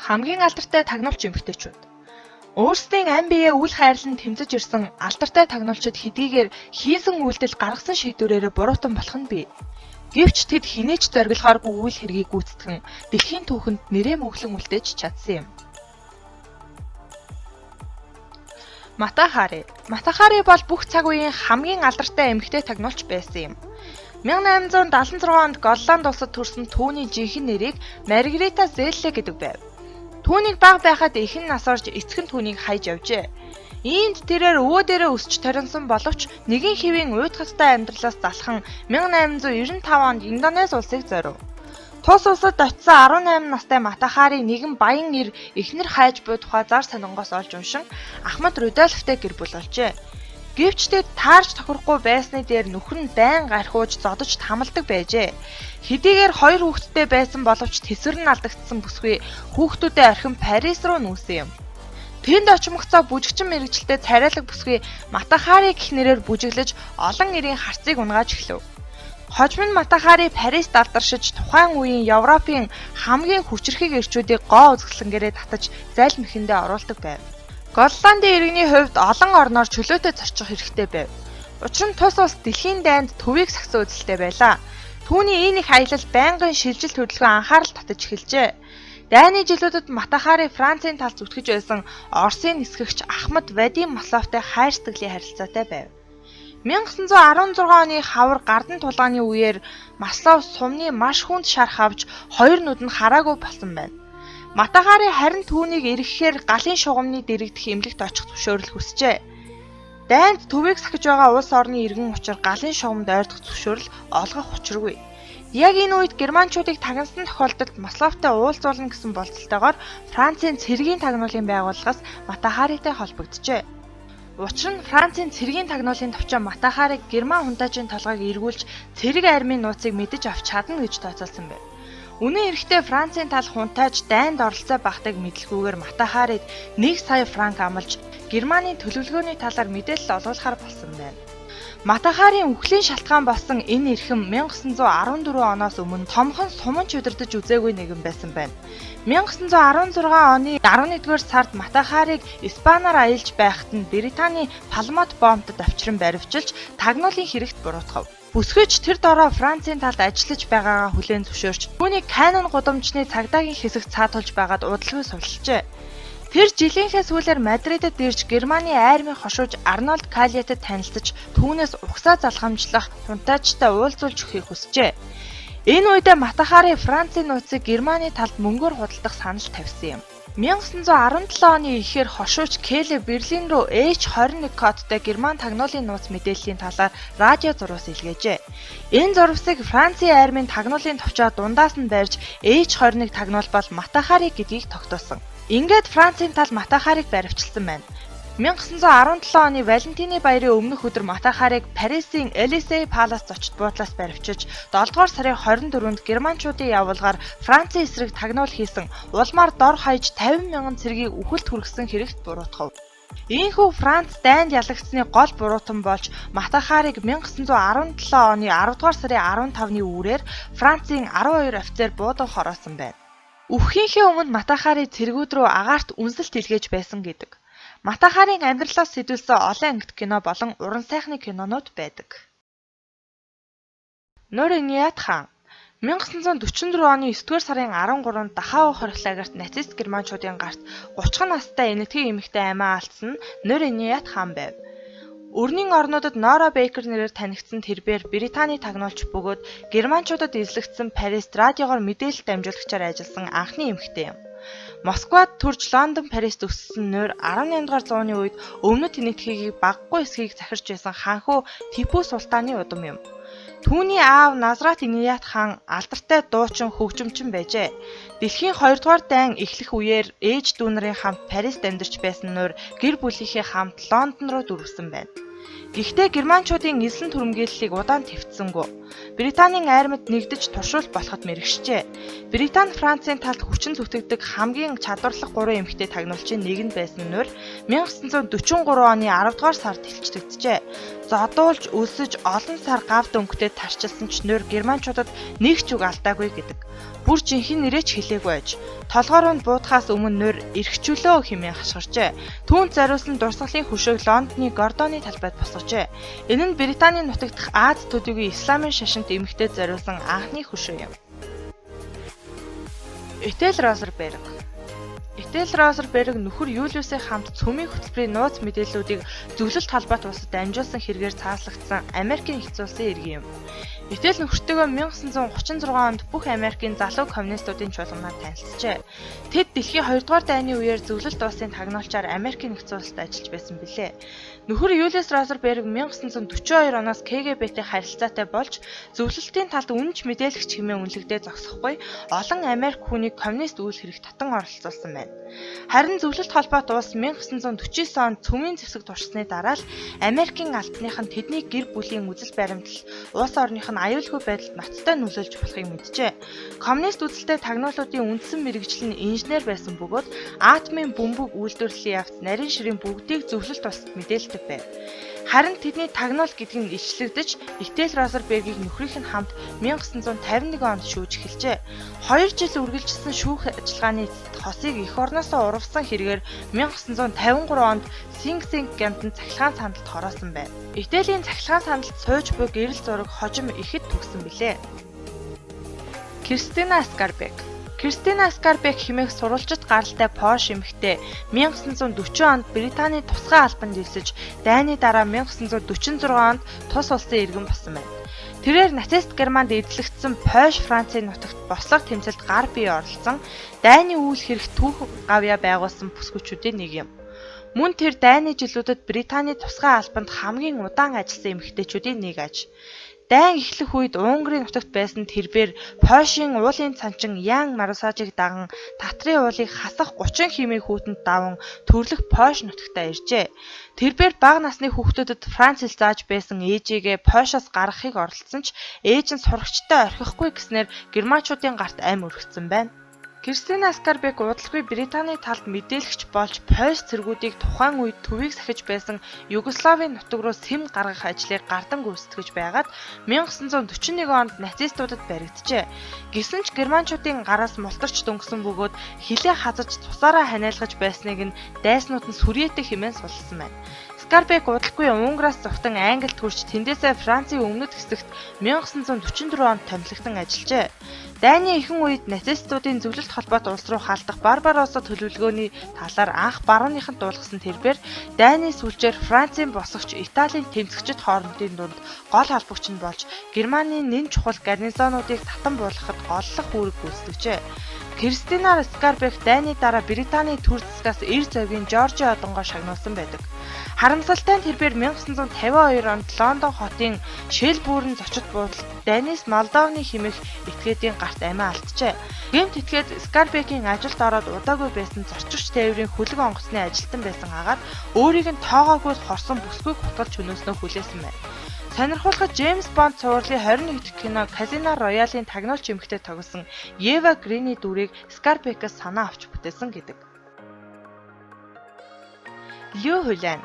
Хамгийн алдартай тагнуулч эмэгтэйчүүд. Өөрсдийн амь биеэ үл хайрлан тэмцэж ирсэн алдартай тагнуулчид хэдийгээр хийсэн үйлдэл гаргасан шийдвэрээрээ буруутан болох нь бий. Гэвч тэд хэнээ ч зориглохооргүй үйл хэргийг гүйцэтгэн дэлхийн түүхэнд нэрээ мөнхлөн үлдээж чадсан юм. Мата Хари. Мата Хари бол бүх цаг үеийн хамгийн алдартай эмэгтэй тагнуулч байсан юм. 1876 онд Голланд улсад төрсэн түүний жинхэнэ нэрийг Маргарита Зелле гэдэг байв. Түүнийг бага байхад эхэн нас орж эцэг нь түүнийг хайж явжээ. Иймд тэрээр өвөө дээрээ өсч торинсон боловч нэгэн хэвийн уйтгартай амьдралаас залхан 1895 онд Индонез улсыг зорив. Тус улсад очисон 18 настай Мата Хари нэгэн баян эр эхнэр хайж буй тухай зар сонингоос олж уншин Ахмад Рудольфтай гэр бүл болжээ. Гэвч тэд таарч тохирохгүй байсны дээр нөхөр нь байнга архиуж зодож тамалдаг байжээ. Хэдийгээр хоёр хүүхэдтэй байсан боловч тэсвэр нь алдагдсан бүсгүй хүүхдүүдээ орхин Парис руу нүүсэн юм. Тэнд очимогцоо бүжигчин мэргэжилтэй царайлаг бүсгүй Мата Хари гэх нэрээр бүжиглэж олон эрийн харцыг унагааж эхлэв. Хожим нь Мата Хари Парист алдаршиж тухайн үеийн Европын хамгийн хүчирхэг эрчүүдийг гоо үзэсгэлэнгээрээ татаж зайлмхэндээ оруулдаг байв. Голландын иргэний хувьд олон орноор чөлөөтэй зорчих хэрэгтэй байв. Учир нь тус улс дэлхийн дайнд төвийг сахисан үзэлтэй байлаа. Түүний энэ их аялал байнгын шилжилт хөдөлгөөн анхаарал татаж эхэлжээ. Дайны жилүүдэд Мата Хари Францын талд зүтгэж байсан Оросын нисгэгч Ахмад Вадим Масловтай хайр сэтгэлийн харилцаатай байв. 1916 оны хавар гардан тулааны үеэр Маслов сумны маш хүнд шарх авч хоёр нүд нь хараагүй болсон байна. Мата Хари харин түүнийг эргэхээр галын шугамны дэргэдэх эмнэлэгт очих зөвшөөрөл хүсжээ. Дайнд төвийг сахиж байгаа улс орны иргэн учир галын шугамд ойрдох зөвшөөрөл олгох учиргүй. Яг энэ үед германчуудыг тагнасан тохиолдолд Масловтай уулзуулна гэсэн болцолтойгоор Францын цэргийн тагнуулын байгууллагаас Мата Харитай холбогджээ. Учир нь Францын цэргийн тагнуулын товчоо Мата Хариг герман хунтаачийн толгойг эргүүлж цэрэг армийн нууцыг мэдэж авч чадна гэж тооцоолсон байв. Үнэн хэрэгтээ Францын тал хунтааж дайнд оролцоо багтаг мэдлгүйгээр Мата Харид 1 сая франк амлаж Германы төлөвлөгөөний талаар мэдээлэл олгуулахар болсон байна. Мата Харийн үхлийн шалтгаан болсон энэ эрхэм 1914 оноос өмнө томхон суман чөдөрдөж үзээгүй нэгэн байсан байна. 1916 оны 11-р сард Мата Хариг Испаниар аялж байхад нь Британий Палмот бомбод авчран баривчилж тагнуулын хэрэгт буруутгав. Бүсгүйч тэр дороо Францын талд ажиллаж байгаагаа хүлээн зөвшөөрч түүнийг Канон гудамжны цагдаагийн хэсэгт саатуулж байгаад удалгүй суллжээ. Тэр жилийнхээ сүүлээр Мадридэд ирж Германы армийн хошууж Арнольд Калиатай танилцаж түүнээс угсаа залгамжлах хунтаачтай уулзуулж өгөхийг хүсжээ. Энэ үедээ Мата Хари Францын нууцыг Германы талд мөнгөөр худалдах санал тавьсан юм. 1917 оны эхээр хошууч Келе Берлин рүү H21 кодтой герман тагнуулын нууц мэдээллийн талаар радио зурвас илгээжээ. Энэ зурвасыг Францын армийн тагнуулын товчоо дундаас нь барьж H21 тагнуул бол Мата Хари гэдгийг тогтоосон. Ингээд Францын тал Мата Хариг баривчилсан байна. 1917 оны Валентины баярын өмнөх өдөр Мата Хариг Парисын Элисей Палас зочид буудлаас баривчилж 7 дугаар сарын 24-нд германчуудын явуулгаар Францын эсрэг тагнуул хийсэн улмаар дор хаяж 50 мянган цэргийг үхэлд хүргэсэн хэрэгт буруутгав. Ийхүү Франц дайнд ялагдсаны гол буруутан болж Мата Хариг 1917 оны 10 дугаар сарын 15-ны үүрээр Францын 12 офицер буудан хороосон байна. Үххийнхээ өмнө Мата Хари цэргүүд рүү агаарт үнсэлт илгээж байсан гэдэг. Мата Харийн амьдралаас сэдвэлсэн олон ангит кино болон уран сайхны кинонууд байдаг. Нур Иният хаан 1944 оны 9-р сарын 13-нд Дахау хорих лагерт нацист германчуудын гарт 30 настай энэтхэг эмэгтэй амиа алдсан нь Нур Иният хаан байв. Өрнийн орнуудад Нора Бейкер нэрээр танигдсан тэрбээр Британий тагнуулч бөгөөд германчуудад эзлэгдсэн Парист радиогоор мэдээлэл дамжуулагчаар ажилласан анхны эмэгтэй юм. Москвад төрж Лондон, Парист өссөн Нур 18 дугаар зууны үед Өмнөд Энэтхэгийг багагүй эсхийг захирч байсан хаанхүү Типу Султаны удам юм. Түүний аав Назрат Иният хаан алдартай дуучин хөгжимчин байжээ. Дэлхийн 2 дугаар дайн эхлэх үеэр ээж дүү нарын хамт Парист амьдарч байсан Нур гэр бүлийнхээ хамт Лондон руу дүүрсэн байна. Гэхдээ германчуудын эзлэн түрэмгийллийг удаан тэвтсэнгүй. Британийн армид нэгдэж туршуулт болоход мэргэшжээ. Британи Францын талд хүчин зүтгэдэг хамгийн чадварлаг гурван эмэгтэй тагнуулчийн нэг нь байсан Нур 1943 оны 10 дугаар сард илчлэгджээ. Зодуулж, өлсөж олон сар гавд өнгөтэй тарчилсан ч нуур германчуудад нэг ч үг алдаагүй гэдэг. Бүр жинхэнэ нэрээ ч хэлээгүй аж. Толгой руу нь буудахаас өмнө нуур эрхчлөө хэмээн хашгирчээ. Түүнд зориулсан дурсгалын хөшөөг Лондоны Гордоны талбайд босгожээ. Энэ нь Британийн нутаг дахь Ази төдийгүй исламын шашинт эмэгтэйд зориулсан анхны хөшөө юм. Этел Розерберг. Этел Розерберг нөхөр Юлиусын хамт цөмийн хөтөлбөрийн нууц мэдээллүүдийг зөвлөлт холбоот улсад дамжуулсан хэрэгээр цааслагдсан Америкийн нэгдсэн улсын иргэн юм. Этэл нөхөртөөгөө 1936 онд бүх Америкийн залуу коммунистуудын чуулганаар танилцжээ. Тэд дэлхийн 2 дугаар дайны үеэр зөвлөлт улсын тагнуулчаар Америкийн нэгдсэн улсад ажиллаж байсан билээ. Нөхөр Юлиус Розерберг 1942 оноос КГБ-тэй харилцаатай болж зөвлөлтийн талд үнэнч мэдээлэгч хэмээн үнэлэгдээ зогсохгүй олон Америк хүнийг коммунист үйл хэрэгт татан оролцуулсан байна. Харин зөвлөлт холбоот улс 1949 онд цөмийн зэвсэг туршсаны дараа л Америкийн албаных нь тэдний гэр бүлийн үзэл баримтлал улс орных нь аюулгүй байдалд ноцтой нөлөөлж болохыг мэджээ. Коммунист үзэлтэй тагнуулуудын үндсэн мэргэжил нь инженер байсан бөгөөд атомын бөмбөг үйлдвэрлэлийн явц нарийн ширийн бүгдийг зөвлөлт улсад мэдээлдэг байв. Харин тэдний тагнуул гэдэг нь илчлэгдэж Этэл Розербергийг нөхрийнх нь хамт 1951 онд шүүж эхэлжээ. 2 жил үргэлжилсэн шүүх ажиллагааны эцэст хосыг эх орноосоо урвсан хэрэгээр 1953 онд Синг Синг гямтан цахилгаан сандалд хороосон байв. Этэлийн цахилгаан сандалд сууж буй гэрэл зураг хожим ихэд түгсэн билээ. Кристина Скарбек. Кристина Скарбек хэмээх сурвалжит гаралтай Польш эмэгтэй 1940 онд Британий тусгай албанд элсэж, дайны дараа 1946 онд тус улсын иргэн болсон байна. Тэрээр нацист Германд эзлэгдсэн Польш Францын нутагт бослого тэмцэлд гар бие оролцсон, дайны үйл хэрэг түүхэн гавьяа байгуулсан бүсгүйчүүдийн нэг юм. Мөн тэр дайны жилүүдэд Британий тусгай албанд хамгийн удаан ажилласан эмэгтэйчүүдийн нэг аж. Дайн эхлэх үед Унгарын нутагт байсан тэрбээр Польшийн уулын цанчин Ян Марусажийг даган Татрын уулыг хасах 30 хэмээх хүүтэнд даван төрлөх Польш нутагтаа иржээ. Тэрбээр бага насны хүүхдүүдэд Франц хэл зааж байсан ээжийгээ Польшоос гаргахыг оролдсон ч ээж нь сурагчтай орхихгүй гэснээр германчуудын гарт амь өргөцсөн байна. Кристина Скарбек удалгүй Британий талд мэдээлэгч болж Польш цэргүүдийг тухайн үед төвийг сахиж байсан Югославийн нутаг руу сэм гаргах ажлыг гардан гүйцэтгэж байгаад 1941 онд нацистуудад баригджээ. Гэсэн ч германчуудын гараас мултарч дөнгөсөн бөгөөд хилээ хазаж цусаараа ханиалгаж байсныг нь дайснууд нь сүрьеэтэй хэмээн суллсан байна. Скарбек удалгүй Унграас зугтан Англид хүрч тэндээсээ Францын өмнөд хэсэгт 1944 онд томилогдсон ажиллажээ. Дайны ихэнх үед нацистуудын зөвлөлт холбоот улс руу халдах Барбаросса төлөвлөгөөний талаар анх барууныханд дуулгасан тэрбээр дайны сүүлчээр Францын босгогч Италийн тэмцэгчид хоорондын дунд гол холбогч нь болж Германы нэн чухал гарнизонуудыг татан буулгахад голлох үүрэг гүйцэтгэжээ. Кристина Скарбек дайны дараа Британий төр засгаас эр зовгийн Жоржи одонгоо шагнуулсан байдаг. Харамсалтай нь тэрбээр 1952 онд Лондон хотын Шелбүүрн зочид буудалд Данис Молдовны хэмээх этгээдийн гарт амиа алджээ. Гэмт этгээд Скарбекийн ажилд ороод удаагүй байсан зорчигч тээврийн хөлөг онгоцны ажилтан байсан агаад өөрийг нь тоогоогүй хорсон бүсгүйг хутгалж хөнөөснөө хүлээсэн байна. Сонирхолтой Джеймс Бонд цувралын 21 дахь кино Казино Роялын тагнуулч эмэгтэй тоглосон Ева Гриний дүрийг Скарбекээс санаа авч бүтээсэн гэдэг. Лю Хулян.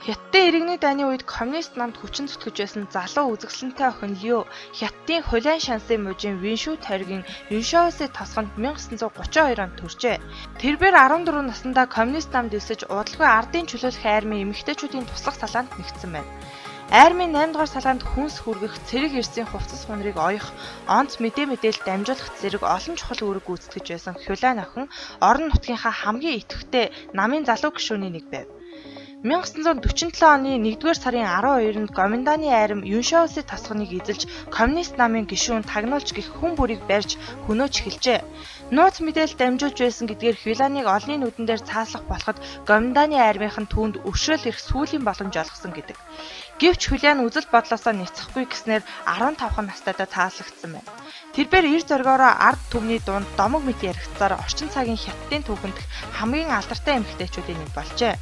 Хятадын иргэний дайны үед коммунист намд хүчин зүтгэж байсан залуу үзэсгэлэнтэй охин Лю Хятадын Хулян шансын мужийн Виншү тойргийн Юншоуси тосгонд 1932 онд төржээ. Тэрбээр 14 наснда коммунист намд элсэж удалгүй ардын чөлөөлөх армийн эмэгтэйчүүдийн туслах салаанд нэгдсэн байна. Армийн 8 дугаар салаанд хүнс хүргэх, цэрэг эрсийн хувцас хунарыг оёх, онц мэдээ мэдээлэл дамжуулах зэрэг олон чухал үүрэг гүйцэтгэж байсан Хюлан охин орон нутгийнхаа хамгийн идэвхтэй намын залуу гишүүний нэг байв. 1947 оны 1-р сарын 12-нд Гоминданы арми Юншоуси тосгоныг эзэлж коммунист намын гишүүн тагнуулч гэх хүн бүрийг барьж хөнөөж эхэлжээ. Нууц мэдээлэл дамжуулж байсан гэдгээр Хюланыг олонний нүдэн дээр цааслах болоход Гоминданы армийнхан түүнд өршөөл эрх сүүлийн боломж олгосон гэдэг. Гэвч Хюлян үзэл бодлоосоо няцахгүй гэснээр 15 настайдаа цааслагдсан байна. Тэрбээр эр зоргоороо ард түмний дунд домог мэт яригдсаар орчин цагийн Хятадын түүхэнд хамгийн алдартай эмэгтэйчүүдийн нэг болжээ.